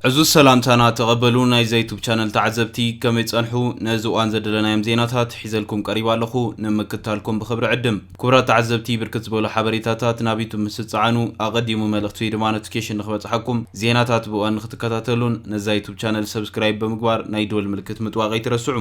ዕዙዝ ሰላምታና ተቐበሉ፣ ናይዛ ዩቱብ ቻነል ተዓዘብቲ፣ ከመይ ጸንሑ? ነዚ እዋን ዘደለናዮም ዜናታት ሒዘልኩም ቀሪባ ኣለኹ፣ ንምክታልኩም ብኽብሪ ዕድም። ክቡራት ተዓዘብቲ፣ ብርክት ዝበሉ ሓበሬታታት ናብ ዩቱብ ምስ ዝጸዓኑ፣ ኣቐዲሙ መልእኽቲ ወይ ድማ ኖቲፊኬሽን ንኽበጽሓኩም፣ ዜናታት ብእዋን ንኽትከታተሉን ነዛ ዩቱብ ቻነል ሰብስክራይብ ብምግባር ናይ ደወል ምልክት ምጥዋቕ ኣይትረስዑ።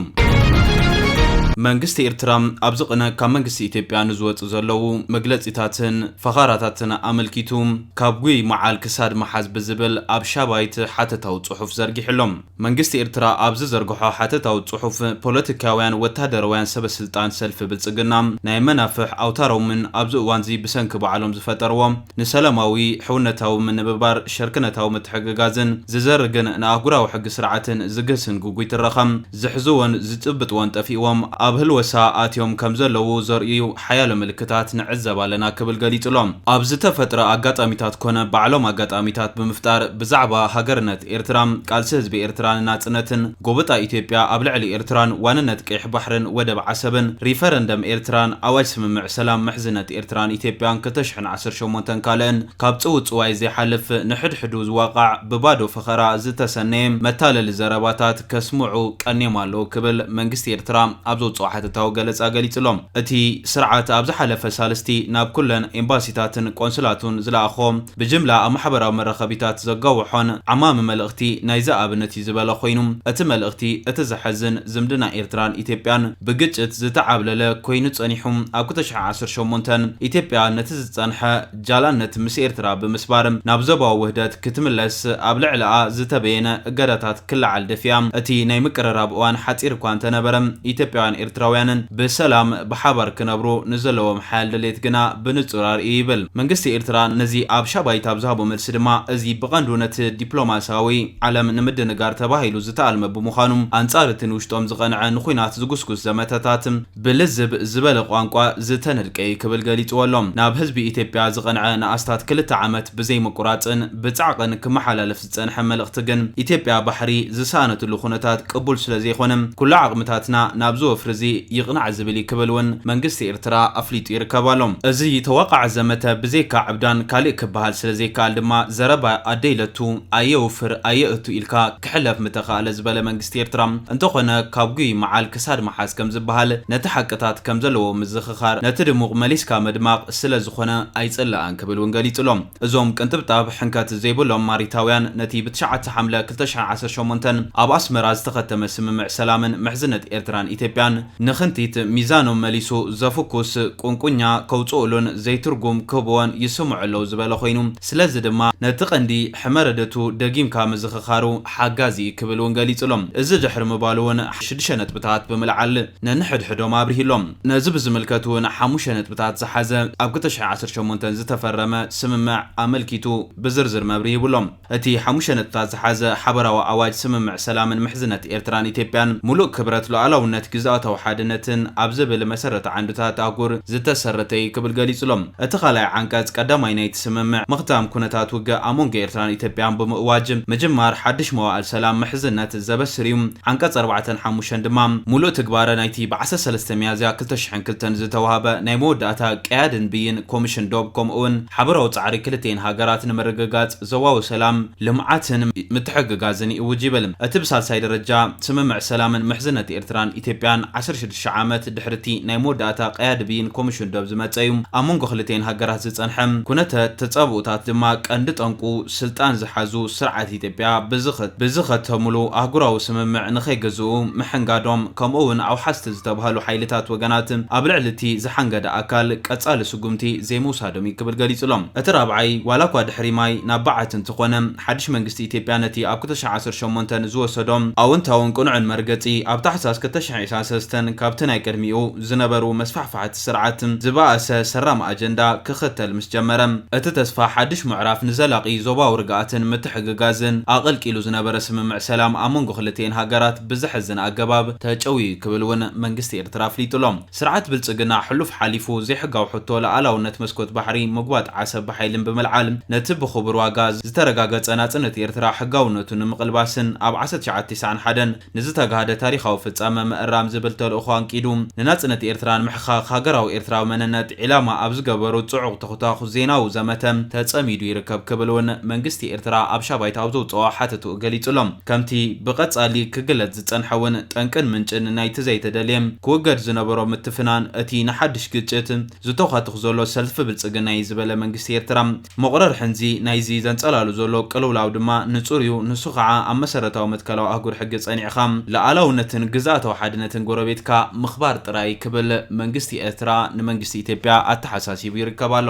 መንግስቲ ኤርትራ ኣብዚ ቅነ ካብ መንግስቲ ኢትዮጵያ ንዝወጹ ዘለዉ መግለጺታትን ፈኻራታትን ኣመልኪቱ፣ ካብ ጉይ መዓል ክሳድ መሓዝ ብዝብል ኣብ ሻባይት ሓተታዊ ጽሑፍ ዘርጊሑ ኣሎ። መንግስቲ ኤርትራ ኣብ ዝዘርግሖ ሓተታዊ ጽሑፍ፣ ፖለቲካውያን፣ ወታደራውያን፣ ሰበ ስልጣን ሰልፊ ብልጽግና ናይ መናፍሕ ኣውታሮምን ኣብዚ እዋንዚ ብሰንኪ ባዕሎም ዝፈጠርዎ ንሰላማዊ ሕውነታዊ ምንብባር ሸርክነታዊ ምትሕግጋዝን ዝዘርግን ንኣህጉራዊ ሕጊ ስርዓትን ዝግህስን ጉጉይ ትረኸ ዝሕዝዎን ዝጭብጥዎን ጠፊእዎም ኣብ ህልወሳ ኣትዮም ከም ዘለዉ ዘርእዩ ሓያሎ ምልክታት ንዕዘብ ኣለና ክብል ገሊጹ ኣሎ። ኣብ ዝተፈጥረ ኣጋጣሚታት ኮነ ባዕሎም ኣጋጣሚታት ብምፍጣር ብዛዕባ ሃገርነት ኤርትራ፣ ቃልሲ ህዝቢ ኤርትራ ንናጽነትን ጎበጣ ኢትዮጵያ ኣብ ልዕሊ ኤርትራን ዋንነት ቀይሕ ባሕርን ወደብ ዓሰብን ሪፈረንደም ኤርትራን ኣዋጅ ስምምዕ ሰላም ምሕዝነት ኤርትራን ኢትዮጵያን ክልተ ሽሕን ዓሰርተ ሸሞንተን ካልእን ካብ ጽውጽዋይ ዘይሓልፍ ንሕድሕዱ ዝዋቓዕ ብባዶ ፈኸራ ዝተሰነየ መታለሊ ዘረባታት ከስምዑ ቀንዮም ኣለዉ ክብል መንግስቲ ኤርትራ ኣብ ዘውጽኦ ሓተታዊ ገለጻ ገሊጹ ኣሎ። እቲ ስርዓት ኣብ ዝሓለፈ ሳልስቲ ናብ ኩለን ኤምባሲታትን ቆንስላቱን ዝለኣኾ ብጅምላ ኣብ ማሕበራዊ መራኸቢታት ዘጋውሖን ዓማሚ መልእኽቲ ናይዚ ኣብነት እዩ ዝበለ ኮይኑ፣ እቲ መልእኽቲ እቲ ዘሐዝን ዝምድና ኤርትራን ኢትዮጵያን ብግጭት ዝተዓብለለ ኮይኑ ጸኒሑ ኣብ ክልተ ሽሕን ዓሰርተ ሸሞንተን ኢትዮጵያ ነቲ ዝጸንሐ ጃላነት ምስ ኤርትራ ብምስባር ናብ ዞባዊ ውህደት ክትምለስ ኣብ ልዕሊኣ ዝተበየነ እገዳታት ክለዓል ደፊኣ። እቲ ናይ ምቅርራብ እዋን ሓጺር እኳ እንተነበረ፣ ኢትዮጵያውያን ኤርትራውያንን ብሰላም ብሓባር ክነብሩ ንዘለዎም ሓያል ድሌት ግና ብንጹር ኣርእዩ ይብል። መንግስቲ ኤርትራ ነዚ ኣብ ሻባይት ኣብ ዝሃቦ መልሲ ድማ፣ እዚ ብቐንዱ ነቲ ዲፕሎማሲያዊ ዓለም ንምድንጋር ተባሂሉ ዝተኣልመ ብምዃኑ፣ ኣንጻር እቲ ንውሽጦም ዝቐንዐ ንኹናት ዝጉስጉስ ዘመተታት ብልዝብ ዝበለ ቋንቋ ዝተነድቀ እዩ ክብል ገሊጽዎ ኣሎ። ናብ ህዝቢ ኢትዮጵያ ዝቐንዐ ንኣስታት ክልተ ዓመት ብዘይምቁራጽን ብጻዕቕን ክመሓላለፍ ዝጸንሐ መልእኽቲ ግን፣ ኢትዮጵያ ባሕሪ ዝሰኣነትሉ ኩነታት ቅቡል ስለ ዘይኮነ፣ ኩሉ ዓቕምታትና ናብዚ ወፍሪ እዚ ይቕናዕ ዝብል እዩ ክብል እውን መንግስቲ ኤርትራ ኣፍሊጡ ይርከብ ኣሎ። እዚ ተዋቃዕ ዘመተ ብዘይካ ዕብዳን ካልእ ክበሃል ስለ ዘይከኣል ድማ፣ ዘረባ ኣደ ኢለቱ ኣየውፍር ኣየእቱ ኢልካ ክሕለፍ ምተኻእለ ዝበለ መንግስቲ ኤርትራ፣ እንተኾነ ካብ ጉይ መዓል ክሳድ መሓዝ ከም ዝበሃል፣ ነቲ ሓቅታት ከም ዘለዎ ምዝኽኻር ነቲ ድሙቕ መሊስካ ምድማቕ ስለ ዝኾነ ኣይጽላእን ክብል እውን ገሊጹ ኣሎ። እዞም ቅንጥብጣብ ሕንከት ዘይብሎም ማሪታውያን ነቲ ብትሽዓተ ሓምለ ክልተ ሽሕን ዓሰርተ ሸሞንተን ኣብ ኣስመራ ዝተኸተመ ስምምዕ ሰላምን ምሕዝነት ኤርትራን ኢትዮጵያን ንኽንቲት ሚዛኖም መሊሱ ዘፍኩስ ቁንቁኛ ከውጽኡሉን ዘይትርጉም ክህብዎን ይስምዑ ኣለዉ ዝበለ ኮይኑ፣ ስለዚ ድማ ነቲ ቀንዲ ሕመረደቱ ደጊምካ ምዝኽኻሩ ሓጋዚ እዩ ክብል እውን ገሊጹ ኣሎ። እዚ ድሕሪ ምባሉ እውን ሽዱሽተ ነጥብታት ብምልዓል ነንሕድሕዶም ኣብሪሂሎም። ነዚ ብዝምልከት እውን ሓሙሽተ ነጥብታት ዝሓዘ ኣብ ክልተ ሽሕን ዓሰርተ ሸሞንተን ዝተፈረመ ስምምዕ ኣመልኪቱ ብዝርዝር መብርሂ ይብሎም። እቲ ሓሙሽተ ነጥብታት ዝሓዘ ሓበራዊ ኣዋጅ ስምምዕ ሰላምን ምሕዝነት ኤርትራን ኢትዮጵያን፣ ምሉእ ክብረት ሉዓላውነት ግዝኣታዊ ሓድነትን ኣብ ዝብል መሰረት ዓንድታት ኣህጉር ዝተሰረተ እዩ ክብል ገሊጹሎም። እቲ ካልኣይ ዓንቀጽ ቀዳማይ ናይቲ ስምምዕ፣ ምኽታም ኩነታት ውግእ ኣብ መንጎ ኤርትራን ኢትዮጵያን ብምእዋጅ፣ ምጅማር ሓድሽ መዋእል ሰላም ምሕዝነት ዘበስር እዩ። ዓንቀጽ ኣርባዕተን ሓሙሽተን ድማ፣ ምሉእ ትግባረ ናይቲ ብ ዓሰርተ ሰለስተ ሚያዝያ ክልተ ሽሕን ክልተን ዝተዋህበ ናይ መወዳእታ ቀያድን ብይን ኮሚሽን ዶብ፣ ከምኡ እውን ሓበራዊ ጻዕሪ ክልቲኤን ሃገራት ንምርግጋጽ ዞባዊ ሰላም፣ ልምዓትን ምትሕግጋዝን ይእውጅ ይብል። እቲ ብሳልሳይ ደረጃ ስምምዕ ሰላምን ምሕዝነት ኤርትራን ኢትዮጵያን ዓሰርተ ሽዱሽተ ዓመት ድሕርቲ ናይ መወዳእታ ቀያዲ ብይን ኮሚሽን ዶብ ዝመጸ እዩ። ኣብ መንጎ ክልቲኤን ሃገራት ዝጸንሐ ኩነተ ተጻብኦታት ድማ ቀንዲ ጠንቁ ስልጣን ዝሓዙ ስርዓት ኢትዮጵያ ብዝኸ-፣ ብዝኸተሙሉ ኣህጉራዊ ስምምዕ ንኸይገዝኡ ምሕንጋዶም፣ ከምኡ እውን ኣውሓስቲ ዝተባህሉ ሓይልታት ወገናት ኣብ ልዕሊ እቲ ዝሓንገደ ኣካል ቀጻሊ ስጉምቲ ዘይምውሳዶም እዩ ክብል ገሊጹ ኣሎ። እቲ ራብዓይ፣ ዋላ እኳ ድሕሪ ማይ ናብ በዓቲ እንተኾነ፣ ሓድሽ መንግስቲ ኢትዮጵያ ነቲ ኣብ ክልተ ሽሕን ዓሰርተ ሸሞንተን ዝወሰዶ ኣወንታውን ቅኑዕን መርገጺ፣ ኣብ ታሕሳስ ክልተ ሽሕን ዕስራን ሰለስተን ካብቲ ናይ ቅድሚኡ ዝነበሩ መስፋሕፋሕቲ ስርዓት ዝበኣሰ ሰራም ኣጀንዳ ክኽተል ምስ ጀመረ፣ እቲ ተስፋ ሓድሽ ምዕራፍ ንዘላቒ ዞባዊ ርግኣትን ምትሕግጋዝን ኣቐልቂሉ ዝነበረ ስምምዕ ሰላም ኣብ መንጎ ክልቲኤን ሃገራት ብዘሕዝን ኣገባብ ተጨውዩ ክብል እውን መንግስቲ ኤርትራ ኣፍሊጡ ኣሎ። ስርዓት ብልጽግና ሕሉፍ ሓሊፉ ዘይሕጋዊ ሕቶ ሉዓላውነት መስኮት ባሕሪ ምጉባጥ ዓሰብ ብሓይልን ብምልዓል ነቲ ብኽቡር ዋጋ ዝተረጋገጸ ናጽነት ኤርትራ ሕጋውነቱ ንምቕልባስን ኣብ ዓሰርተ ትሽዓተ ተስዓን ሓደን ንዝተጋህደ ታሪኻዊ ፍጻመ ምእራም ዝብል ተልእኾ ኣንቂዱ፣ ንናጽነት ኤርትራ ንምሕኻኽ ሃገራዊ ኤርትራዊ መንነት ዒላማ ኣብ ዝገበሩ ጽዑቕ ተኹታኹ ዜናዊ ዘመተ ተጸሚዱ ይርከብ ክብል እውን መንግስቲ ኤርትራ ኣብ ሻባይታ ኣብ ዘውጽኦ ሓተትኡ ገሊጹ ኣሎ። ከምቲ ብቐጻሊ ክግለጽ ዝጸንሐ እውን፣ ጠንቅን ምንጭን ናይቲ ዘይተደልየ ክውገድ ዝነበሮ ምትፍናን እቲ ንሓድሽ ግጭት ዝተዃትኹ ዘሎ ሰልፊ ብልጽግና እዩ ዝበለ መንግስቲ ኤርትራ፣ መቑረር ሕንዚ ናይዚ ዘንጸላሉ ዘሎ ቅልውላው ድማ ንጹር እዩ። ንሱ ኸዓ ኣብ መሰረታዊ መትከላዊ ኣህጉር ሕጊ ጸኒዕኻ፣ ሉዓላውነትን ግዝኣታዊ ሓድነትን ጎረቤትካ ምኽባር ጥራይ ክብል መንግስቲ ኤርትራ ንመንግስቲ ኢትዮጵያ ኣተሓሳሲቡ ይርከብ ኣሎ።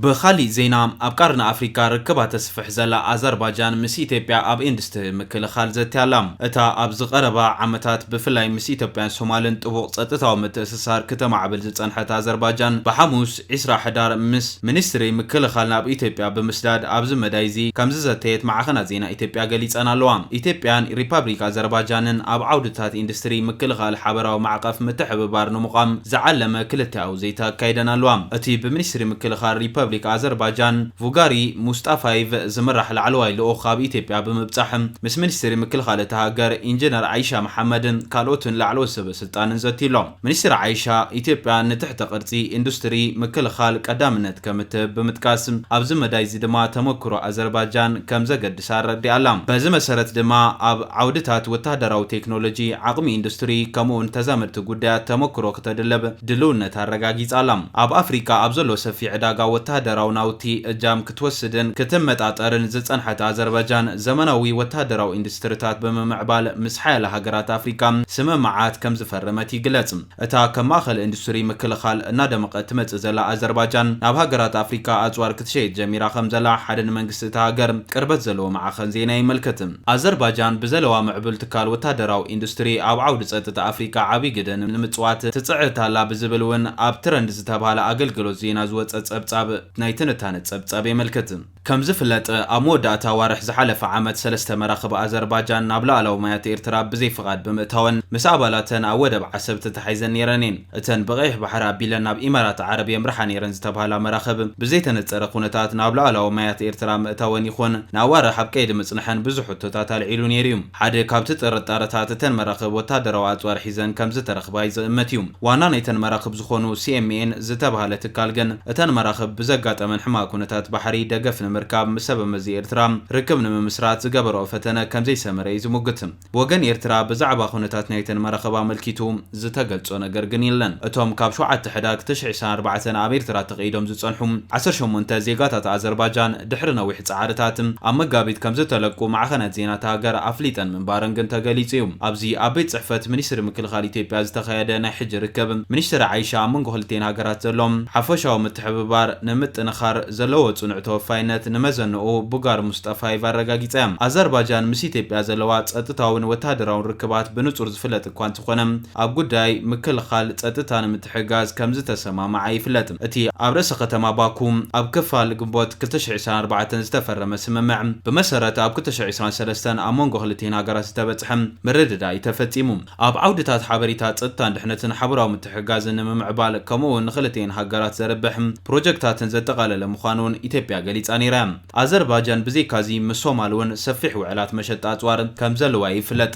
ብኻሊእ ዜና፣ ኣብ ቀርኒ ኣፍሪካ ርክባ ተስፍሕ ዘላ ኣዘርባጃን ምስ ኢትዮጵያ ኣብ ኢንዱስትሪ ምክልኻል ዘትያ ኣላ። እታ ኣብዚ ቀረባ ዓመታት ብፍላይ ምስ ኢትዮጵያን ሶማልን ጥቡቕ ጸጥታዊ ምትእስሳር ክተማዕብል ዝጸንሐት ኣዘርባጃን፣ ብሓሙስ ዕስራ ሕዳር ምስ ሚኒስትሪ ምክልኻል ናብ ኢትዮጵያ ብምስዳድ ኣብዚ መዳይ እዚ ከም ዝዘተየት ማዕኸናት ዜና ኢትዮጵያ ገሊጸን ኣለዋ። ኢትዮጵያን ሪፓብሊክ ኣዘርባጃንን ኣብ ዓውድታት ኢንዱስትሪ ምክልኻል ሓበራዊ ማዕቐፍ ምትሕብባር ንምቋም ዝዓለመ ክልቲኣዊ ዘተ ኣካይደን ኣለዋ። እቲ ብሚኒስትሪ ምክልኻል ሪፓብሊክ ኣዘርባጃን ቡጋሪ ሙስጣፋይቭ ዝምራሕ ላዕለዋይ ልኡኽ ኣብ ኢትዮጵያ ብምብጻሕ፣ ምስ ሚኒስትሪ ምክልኻል እታ ሃገር ኢንጂነር ዓይሻ መሓመድን ካልኦትን ላዕለዎት ሰበ ስልጣንን ዘትዩ ኣሎ። ሚኒስትር ዓይሻ፣ ኢትዮጵያ ንትሕተ ቅርጺ ኢንዱስትሪ ምክልኻል ቀዳምነት ከም እትህብ ብምጥቃስ፣ ኣብዚ መዳይ እዚ ድማ ተመክሮ ኣዘርባጃን ከም ዘገድሳ ኣረዲኣ ኣላ። በዚ መሰረት ድማ ኣብ ዓውድታት ወተሃደራዊ ቴክኖሎጂ፣ ዓቕሚ ኢንዱስትሪ፣ ከምኡውን ተዛመድቲ ጉዳያት ተመክሮ ክተድለብ ድልውነት ኣረጋጊጻ ኣላ። ኣብ ኣፍሪካ ኣብ ዘሎ ሰፊሕ ዕዳጋ ወተሃደራዊ ናውቲ እጃም ክትወስድን ክትመጣጠርን ዝጸንሐት ኣዘርባጃን፣ ዘመናዊ ወተሃደራዊ ኢንዱስትሪታት ብምምዕባል ምስ ሓያለ ሃገራት ኣፍሪካ ስምምዓት ከም ዝፈረመት ይግለጽ። እታ ከም ማእከል ኢንዱስትሪ ምክልኻል እናደመቐት ትመጽእ ዘላ ኣዘርባጃን፣ ናብ ሃገራት ኣፍሪካ ኣጽዋር ክትሸይጥ ጀሚራ ከም ዘላ ሓደ ንመንግስቲ እታ ሃገር ቅርበት ዘለዎ ማዕኸን ዜና የመልክት። ኣዘርባጃን ብዘለዋ ምዕቡል ትካል ወተሃደራዊ ኢንዱስትሪ ኣብ ዓውዲ ጸጥታ ኣፍሪካ ዓብዪ ግደ ንምጽዋት ትጽዕት ኣላ ብዝብል እውን ኣብ ትረንድ ዝተባህለ ኣገልግሎት ዜና ዝወጸ ጸብጻብ ናይ ትንታነ ጸብጻብ የመልክት። ከም ዝፍለጥ፣ ኣብ መወዳእታ ዋርሕ ዝሓለፈ ዓመት ሰለስተ መራኽብ ኣዘርባጃን ናብ ሉዓላዊ ማያት ኤርትራ ብዘይ ፍቓድ ብምእታወን፣ ምስ ኣባላተን ኣብ ወደብ ዓሰብ ተታሒዘን ነይረን እየን። እተን ብቐይሕ ባሕሪ ኣቢለን ናብ ኢማራት ዓረብ የምርሓ ነይረን ዝተባህላ መራኽብ፣ ብዘይተነጸረ ኩነታት ናብ ሉዓላዊ ማያት ኤርትራ ምእታወን ይኹን ንኣዋርሕ ኣብ ቀይዲ ምጽንሐን ብዙሕ ሕቶታት ኣልዒሉ ነይሩ እዩ። ሓደ ካብቲ ጥርጣረታት፣ እተን መራኽብ ወተሃደራዊ ኣጽዋር ሒዘን ከም ዝተረኽባ ይዝእመት እዩ። ዋና ናይተን መራኽብ ዝኾኑ ሲ ኤም ኤን ዝተባህለ ትካል ግን፣ እተን መራኽብ ብዘጋጠመን ሕማቕ ኩነታት ባሕሪ ደገፍ ንምርካብ ምስ ሰበ መዚ ኤርትራ ርክብ ንምምስራት ዝገበረኦ ፈተነ ከም ዘይሰመረ እዩ ዝሙግት። ብወገን ኤርትራ ብዛዕባ ኩነታት ናይተን መራኽብ ኣመልኪቱ ዝተገልጾ ነገር ግን የለን። እቶም ካብ ሸውዓተ ሕዳር ክልተ ሽሕን ዕስራን ኣርባዕተን ኣብ ኤርትራ ተቐይዶም ዝጸንሑ ዓሰርተ ሸሞንተ ዜጋታት ኣዘርባጃን ድሕሪ ነዊሕ ጻዕርታት ኣብ መጋቢት ከም ዝተለቁ ማዕኸናት ዜና እታ ሃገር ኣፍሊጠን ምንባረን ግን ተገሊጹ እዩ። ኣብዚ ኣብ ቤት ጽሕፈት ሚኒስትሪ ምክልኻል ኢትዮጵያ ዝተኻየደ ናይ ሕጂ ርክብ፣ ሚኒስትር ዓይሻ ኣብ መንጎ ክልቲኤን ሃገራት ዘሎ ሓፈሻዊ ምትሕብባር ንምጥንኻር ዘለዎ ጽኑዕ ተወፋይነት ንመዘንኡ ቡጋር ሙስጠፋይቭ ኣረጋጊጻ እያ። ኣዘርባጃን ምስ ኢትዮጵያ ዘለዋ ጸጥታውን ወተሃደራውን ርክባት ብንጹር ዝፍለጥ እኳ እንተኾነ፣ ኣብ ጉዳይ ምክልኻል ጸጥታ ንምትሕጋዝ ከም ዝተሰማምዓ ይፍለጥ። እቲ ኣብ ርእሰ ከተማ ባኩ ኣብ ክፋል ግንቦት ክልተ ሽሕን ዕስራን ኣርባዕተን ዝተፈረመ ስምምዕ፣ ብመሰረት ኣብ ክልተ ሽሕን ዕስራን ሰለስተን ኣብ መንጎ ክልቲኤን ሃገራት ዝተበጽሐ ምርድዳእ እዩ ተፈጺሙ። ኣብ ዓውድታት ሓበሬታ፣ ጸጥታን ድሕነትን ሓበራዊ ምትሕግጋዝን ንምምዕባል፣ ከምኡ እውን ንክልቲኤን ሃገራት ዘርብሕ ፕሮጀክታትን ዘጠቓለለ ምዃኑ እውን ኢትዮጵያ ገሊጻ ነይራ እያ። ኣዘርባጃን ብዘይካዚ ምስ ሶማል እውን ሰፊሕ ውዕላት መሸጣ ኣጽዋር ከም ዘለዋ ይፍለጥ።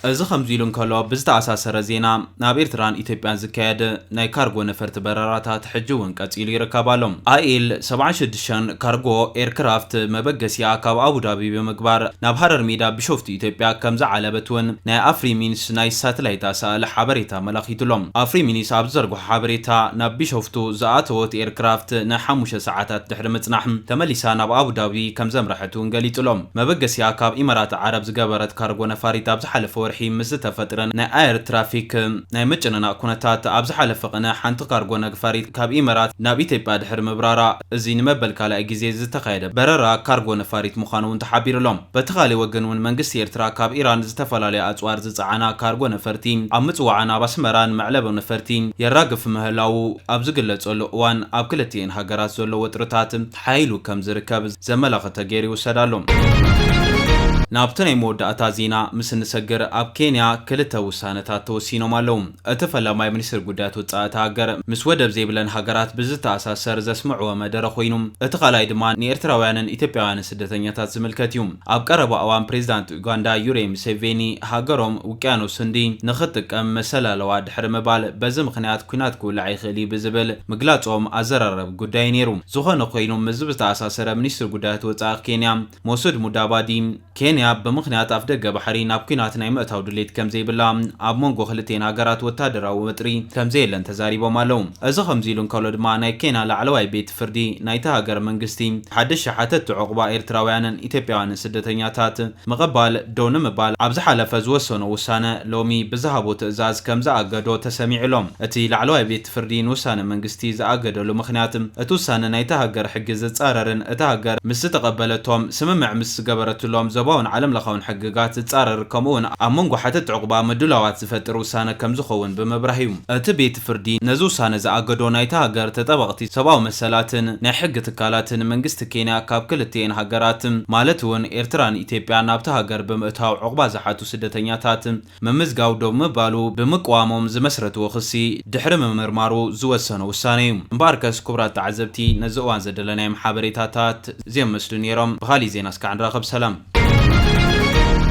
እዚ ከምዚ ኢሉ እንከሎ፣ ብዝተኣሳሰረ ዜና፣ ናብ ኤርትራን ኢትዮጵያን ዝካየድ ናይ ካርጎ ነፈርቲ በረራታት ሕጂ እውን ቀጺሉ ይርከብ ኣሎ። ኣይ ኤል ሰብዓን ሽዱሽተን ካርጎ ኤርክራፍት መበገሲኣ ካብ ኣቡዳቢ ብምግባር ናብ ሃረር ሜዳ ቢሾፍቱ ኢትዮጵያ ከም ዝዓለበት እውን ናይ ኣፍሪሚንስ ናይ ሳተላይት ኣሳእል ሓበሬታ ኣመላኺቱ ኣሎ። ኣፍሪሚንስ ኣብ ዝዘርግሖ ሓበሬታ፣ ናብ ቢሾፍቱ ዝኣተወት ኤርክራፍት ንሓሙሽተ ሰዓታት ድሕሪ ምጽናሕ ተመሊሳ ናብ ኣቡዳቢ ከም ዘምረሐት እውን ገሊጹ ኣሎ። መበገሲኣ ካብ ኢማራት ዓረብ ዝገበረት ካርጎ ነፋሪት ኣብ ዝሓለፈ ወርሒ ምስ ዝተፈጥረ ናይ ኣየር ትራፊክ ናይ ምጭንናቕ ኩነታት፣ ኣብ ዝሓለፈ ቅነ ሓንቲ ካርጎ ነፋሪት ካብ ኢማራት ናብ ኢትዮጵያ ድሕሪ ምብራራ፣ እዚ ንመበል ካልኣይ ግዜ ዝተኻየደ በረራ ካርጎ ነፋሪት ምዃኑ እውን ተሓቢሩ ኣሎ። በቲ ካልእ ወገን እውን መንግስቲ ኤርትራ ካብ ኢራን ዝተፈላለዩ ኣጽዋር ዝጸዓና ካርጎ ነፈርቲ ኣብ ምጽዋዕን ኣብ ኣስመራን መዕለቢ ነፈርቲ የራግፍ ምህላዉ ኣብ ዝግለጸሉ እዋን፣ ኣብ ክልቲኤን ሃገራት ዘሎ ወጥርታት ሓይሉ ከም ዝርከብ ዘመላኽተ ገይሩ ይውሰድ ኣሎ። ናብቲ ናይ መወዳእታ ዜና ምስ እንሰግር፣ ኣብ ኬንያ ክልተ ውሳነታት ተወሲኖም ኣለዉ። እቲ ፈላማይ፣ ሚኒስትር ጉዳያት ወጻኢ እታ ሃገር ምስ ወደብ ዘይብለን ሃገራት ብዝተኣሳሰር ዘስምዕዎ መደረ ኮይኑ፣ እቲ ካልኣይ ድማ ንኤርትራውያንን ኢትዮጵያውያንን ስደተኛታት ዝምልከት እዩ። ኣብ ቀረባ እዋን ፕሬዚዳንት ኡጋንዳ ዩሬ ሙሴቬኒ ሃገሮም ውቅያኖስ ህንዲ ንኽትጥቀም መሰል ኣለዋ ድሕሪ ምባል፣ በዚ ምኽንያት ኲናት ክውላዕ ይኽእል እዩ ብዝብል ምግላጾም ኣዘራራቢ ጉዳይ ነይሩ። ዝኾነ ኮይኑ፣ ምስዚ ብዝተኣሳሰረ፣ ሚኒስትር ጉዳያት ወጻኢ ኬንያ ሞሱድ ሙዳባዲ፣ ኬንያ ብምኽንያት ኣፍደገ ባሕሪ ናብ ኲናት ናይ ምእታው ድሌት ከም ዘይብላ፣ ኣብ መንጎ ክልቲኤን ሃገራት ወታደራዊ ወጥሪ ከም ዘየለን ተዛሪቦም ኣለዉ። እዚ ከምዚ ኢሉ እንከሎ ድማ፣ ናይ ኬንያ ላዕለዋይ ቤት ፍርዲ ናይታ ሃገር መንግስቲ፣ ሓድሽ ሓተቲ ዑቕባ ኤርትራውያንን ኢትዮጵያውያንን ስደተኛታት ምቕባል ደው ንምባል ኣብ ዝሓለፈ ዝወሰኖ ውሳነ፣ ሎሚ ብዝሃቦ ትእዛዝ ከም ዝኣገዶ ተሰሚዑ ኣሎ። እቲ ላዕለዋይ ቤት ፍርዲ ንውሳነ መንግስቲ ዝኣገደሉ ምኽንያት፣ እቲ ውሳነ ናይታ ሃገር ሕጊ ዝጻረርን እታ ሃገር ምስ ዝተቐበለቶም፣ ስምምዕ ምስ ዝገበረትሎም ዞባውን ዓለም ለኻውን ሕግጋት ዝጻረር፣ ከምኡውን ኣብ መንጎ ሓተቲ ዕቑባ ምድላዋት ዝፈጥር ውሳነ ከም ዝኸውን ብምብራህ እዩ። እቲ ቤት ፍርዲ ነዚ ውሳነ ዝኣገዶ፣ ናይታ ሃገር ተጠበቕቲ ሰብኣዊ መሰላትን ናይ ሕጊ ትካላትን መንግስቲ ኬንያ ካብ ክልቲኤን ሃገራት፣ ማለት እውን ኤርትራን ኢትዮጵያን፣ ናብታ ሃገር ብምእታው ዕቑባ ዝሓቱ ስደተኛታት ምምዝጋብ ደው ምባሉ ብምቅዋሞም ዝመስረትዎ ክሲ ድሕሪ ምምርማሩ ዝወሰኖ ውሳነ እዩ። እምበኣርከስ ክቡራት ተዓዘብቲ፣ ነዚ እዋን ዘደለናዮም ሓበሬታታት እዚኦም መስሉ ነይሮም። ብኻሊእ ዜና እስካዕ ንራኸብ። ሰላም።